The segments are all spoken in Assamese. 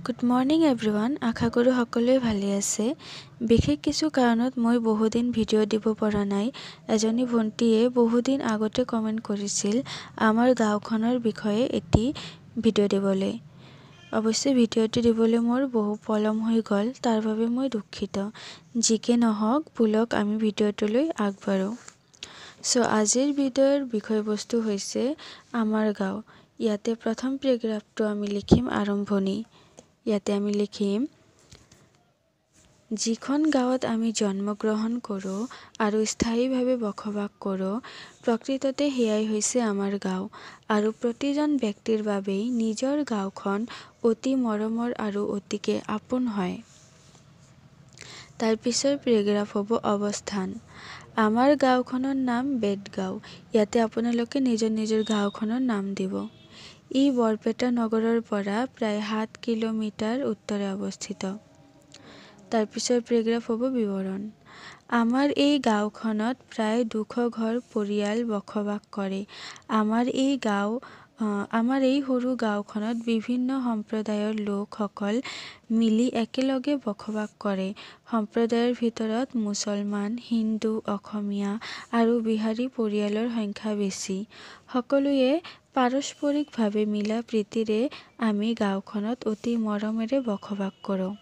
গুড মৰ্ণিং এভৰিৱান, আশা কৰোঁ সকলোৱে ভালে আছে। বিশেষ কিছু কাৰণত মই বহুদিন ভিডিঅ' দিব পৰা নাই। এজনী ভণ্টীয়ে বহুদিন আগতে কমেণ্ট কৰিছিল আমাৰ গাঁওখনৰ বিষয়ে এটি ভিডিঅ' দিবলৈ। অৱশ্যে ভিডিঅ'টো দিবলৈ মোৰ বহু পলম হৈ গ'ল, তাৰ বাবে মই দুখিত। যিকে নহওক, ব'লক আমি ভিডিঅ'টোলৈ আগবাঢ়োঁ। চ' আজিৰ ভিডিঅ'ৰ বিষয়বস্তু হৈছে আমাৰ গাঁও। ইয়াতে প্ৰথম পেৰেগ্ৰাফটো আমি লিখিম আৰম্ভণি। ইয়াতে আমি লিখিম, যিখন গাঁৱত আমি জন্মগ্ৰহণ কৰোঁ আৰু স্থায়ীভাৱে বসবাস কৰোঁ, প্ৰকৃততে সেয়াই হৈছে আমাৰ গাঁও। আৰু প্ৰতিজন ব্যক্তিৰ বাবেই নিজৰ গাঁওখন অতি মৰমৰ আৰু অতিকে আপোন হয়। তাৰ পিছৰ পেৰেগ্ৰাফ হ'ব অৱস্থান। আমাৰ গাঁওখনৰ নাম বেতগাঁও। ইয়াতে আপোনালোকে নিজৰ নিজৰ গাঁওখনৰ নাম দিব। ই বৰপেটা নগৰৰ পৰা প্ৰায় 7 কিলোমিটাৰ উত্তৰে অৱস্থিত। তাৰপিছৰ পেৰেগ্ৰাফ হ'ব বিৱৰণ। আমাৰ এই গাঁওখনত প্ৰায় 200 ঘৰ পৰিয়াল বসবাস কৰে। আমাৰ এই সৰু গাঁওখনত বিভিন্ন সম্প্ৰদায়ৰ লোকসকল মিলি একেলগে বসবাস কৰে। সম্প্ৰদায়ৰ ভিতৰত মুছলমান, হিন্দু, অসমীয়া আৰু বিহাৰী পৰিয়ালৰ সংখ্যা বেছি। সকলোৱে পাৰস্পৰিকভাৱে মিলা প্ৰীতিৰে আমি গাঁওখনত অতি মৰমেৰে বসবাস কৰোঁ।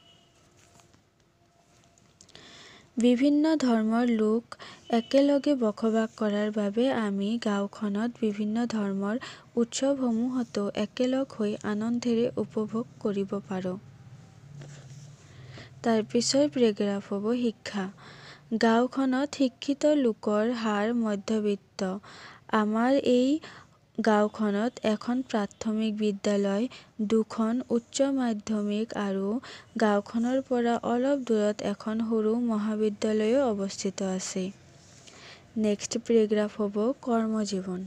বিভিন্ন ধৰ্মৰ লোক একেলগে বসবাস কৰাৰ বাবে আমি গাঁওখনত বিভিন্ন ধৰ্মৰ উৎসৱসমূহতো একেলগ হৈ আনন্দেৰে উপভোগ কৰিব পাৰোঁ। তাৰ পিছৰ পেৰেগ্ৰাফ হ'ব শিক্ষা। গাঁওখনত শিক্ষিত লোকৰ হাৰ মধ্যবিত্ত। আমাৰ এই গাঁওখনত এখন প্ৰাথমিক বিদ্যালয়, দুখন উচ্চ মাধ্যমিক আৰু গাঁওখনৰ পৰা অলপ দূৰত এখন সৰু মহাবিদ্যালয়ো অৱস্থিত আছে। নেক্সট পেৰেগ্ৰাফ হ'ব কৰ্মজীৱন।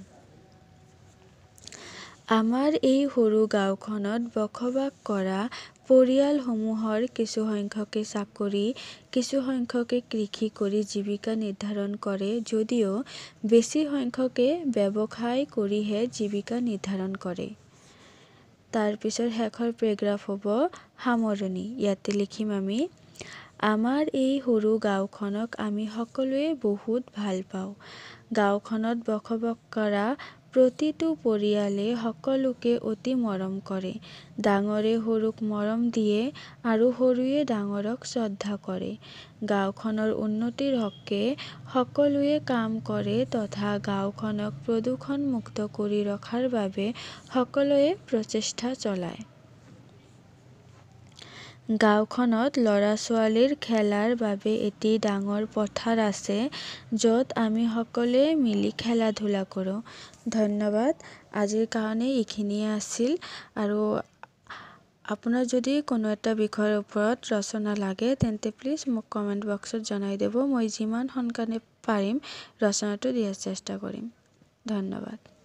আমাৰ এই সৰু গাঁওখনত বসবাস কৰা পৰিয়ালসমূহৰ কিছুসংখ্যকে চাকৰি, কিছুসংখ্যকে কৃষি কৰি জীৱিকা নিৰ্ধাৰণ কৰে যদিও বেছি সংখ্যকে ব্যৱসায় কৰিহে জীৱিকা নিৰ্ধাৰণ কৰে। তাৰপিছত শেষৰ পেৰেগ্ৰাফ হ'ব সামৰণি। ইয়াতে লিখিম আমি, আমাৰ এই সৰু গাঁওখনক আমি সকলোৱে বহুত ভাল পাওঁ। গাঁওখনত বসবাস কৰা প্ৰতিটো পৰিয়ালে সকলোকে অতি মৰম কৰে। ডাঙৰে সৰুক মৰম দিয়ে আৰু সৰুৱে ডাঙৰক শ্ৰদ্ধা কৰে। গাঁওখনৰ উন্নতিৰ হকে সকলোৱে কাম কৰে তথা গাঁওখনক প্ৰদূষণমুক্ত কৰি ৰখাৰ বাবে সকলোৱে প্ৰচেষ্টা চলায়। গাঁওখনত ল'ৰা-ছোৱালীৰ খেলাৰ বাবে এটি ডাঙৰ পথাৰ আছে, য'ত আমি সকলোৱে মিলি খেলা-ধূলা কৰোঁ। ধন্যবাদ। আজিৰ কাৰণে এইখিনিয়ে আছিল। আৰু আপোনাৰ যদি কোনো এটা বিষয়ৰ ওপৰত ৰচনা লাগে, তেন্তে প্লিজ মোক কমেণ্ট বক্সত জনাই দিব। মই যিমান সোনকালে পাৰিম ৰচনাটো দিয়াৰ চেষ্টা কৰিম। ধন্যবাদ।